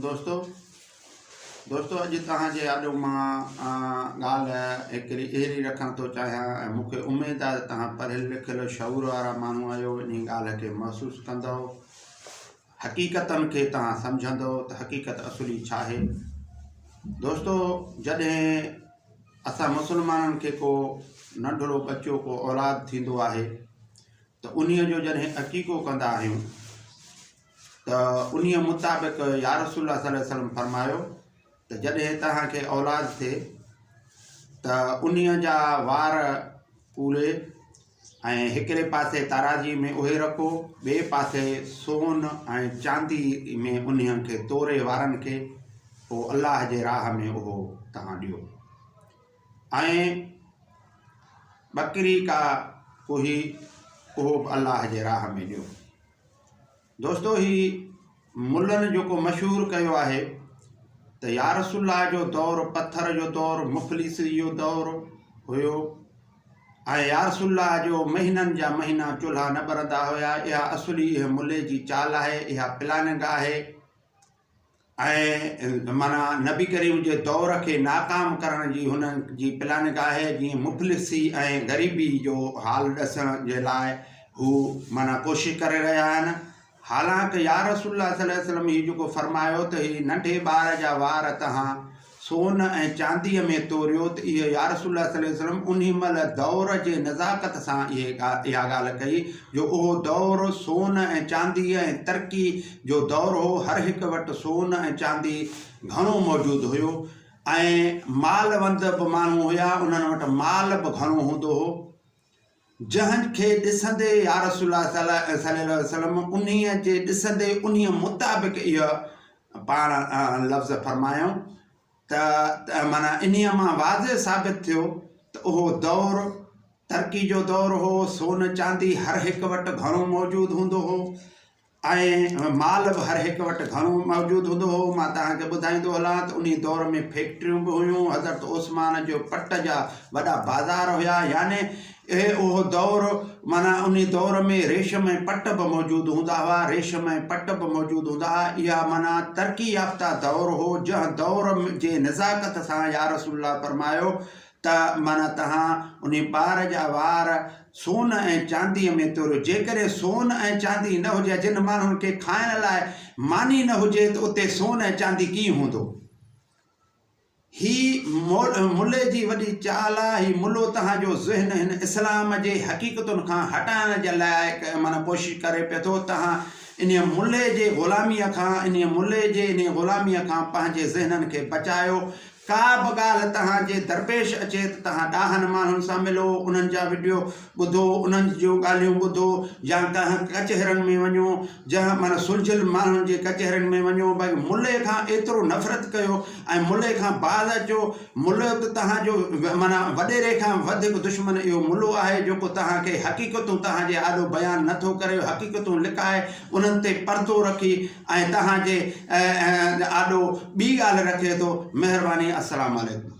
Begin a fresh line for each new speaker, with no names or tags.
دوستو دوستو اڄ توهان جي آڏو مان ڳالهه هڪڙي اهڙي رکڻ ٿو چاهيان ۽ مون کي اميد آهي ته توهان پڙهيل لکيل شعور وارا ماڻهو آهيو انهي ڳالهه کي محسوس ڪندؤ حقيقتن کي توهان سمجهندؤ ته حقيقت اصلي ڇا آهي دوستو جڏهن اسان مسلمانن کي ڪو ننڍڙو ٻچو ڪو اولاد ٿيندو آهي ته انهي جو جڏهن عقيقو ڪندا آهيون ته انهيء مطابق يا رسول الله صلي الله عليه وسلم فرمايو ته جڏهن توهان کي اولاد ٿئي ته انهيء جا وار پوري ۽ هڪڙي پاسي تارازي ۾ اهي رکو ٻئي پاسي سون ۽ چاندي ۾ انهيء کي توري وارن کي پوء الله جي راهه ۾ اهو توهان ڏيو ۽ ٻڪري ڪا ڪوهي اهو به الله جي راهه ۾ ڏيو. دوستو هي ملن جيڪو مشهور ڪيو آهي ته يارسول الله جو دور پٿر جو دور مفلسي جو دور هيو ۽ يارسول الله جو مهينن جا مهينا چولها نه ٻرندا هيا اها اصلي اها ملي جي چال آهي اها پلاننگ آهي ۽ معنيٰ نبي ڪريم جي دور کي ناڪام ڪرڻ جي هنن جي پلاننگ آهي جيئن مفلسي ۽ غريبي جو حال ڏسڻ جي لاء هو معنيٰ ڪوشش ڪري رهيا آهن حالانڪ يا رسول الله صلي الله عليه وسلم هي جيڪو فرمايو ته هي ننڍي ٻار جا وار تهان سون ۽ چانديء ۾ توريو ته اهو يا رسول الله صلي الله عليه وسلم انهي مهل دور جي نزاڪت سان اهي اها ڳالهه ڪئي جو اهو دور سون ۽ چانديء ۽ ترقي جو دور هو هر هڪ وٽ سون ۽ چاندي گهڻو موجود هيو ۽ مال وند به ماڻهو هيا انهن وٽ مال به گهڻو هوندو هو. جنهن کي ڏسندي يا رسول الله صلي الله عليه وسلم انهيء جي ڏسندي انهيء مطابق اهو پاڻ لفظ فرمايائون ته معنيٰ انهيء مان واضح ثابت ٿيو ته اهو دور ترقي جو دور هو، سون چاندي هر هڪ وٽ گهڻو موجود هوندو هو. ۽ مال به هر هڪ وٽ گهڻو موجود هوندو هو. مان توهان کي ٻڌائيندو هلان ته انهي دور ۾ فيڪٽريون به هيون، حضرت عثمان جو پٽ جا وڏا بازار هيا، يعني اهي اهو دور معنيٰ انهي دور ۾ ريشم ۽ پٽ به موجود هوندا هئا، ريشم ۽ پٽ به موجود هوندا هئا، اها معنيٰ ترقي يافته دور هو، جنهن دور جي نزاڪت سان يارسول الله فرمايو ته معنيٰ توهان انهي ٻار جا وار سون ۽ چانديء ۾ توريو. جيڪڏهن سون ۽ چاندي نه هجي ها، جن ماڻهن کي کائڻ لاء ماني نه هجي ته اتي سون ۽ چاندي ڪيئن هوندو؟ هي ملي جي وڏي چال آ، هي ملو توهان جو ذهن هن اسلام جي حقيقتن کان هٽائڻ جي لاء معنيٰ ڪوشش ڪري پيو ٿو، توهان انهيء ملي جي غلاميء کان، انهيء ملي جي انهيء غلاميء کان پنهنجي ذهنن کي بچايو، ڪا به ڳالهه توهان جي درپيش اچي ته توهان ڏاهن ماڻهن سان ملو، انهن جا وڊيو ٻڌو، انهن جون ڳالهيون ٻڌو يا ڪنهن ڪچهرين ۾ وڃو، جنهن معنيٰ سلجهيل ماڻهن جي ڪچهرين ۾ وڃو، باقي ملئي کان ايترو نفرت ڪيو ۽ ملئي کان باز اچو، ملئو ته توهان جو معنيٰ وڏيري کان وڌيڪ دشمن اهو ملو آهي جيڪو توهان کي حقيقتون توهان جي آڏو بيان نه ٿو ڪري، حقيقتون لڪائي انهن تي پردو رکي ۽ توهان جي آڏو ٻي ڳالهه رکي ٿو مهرباني السلام عليڪم.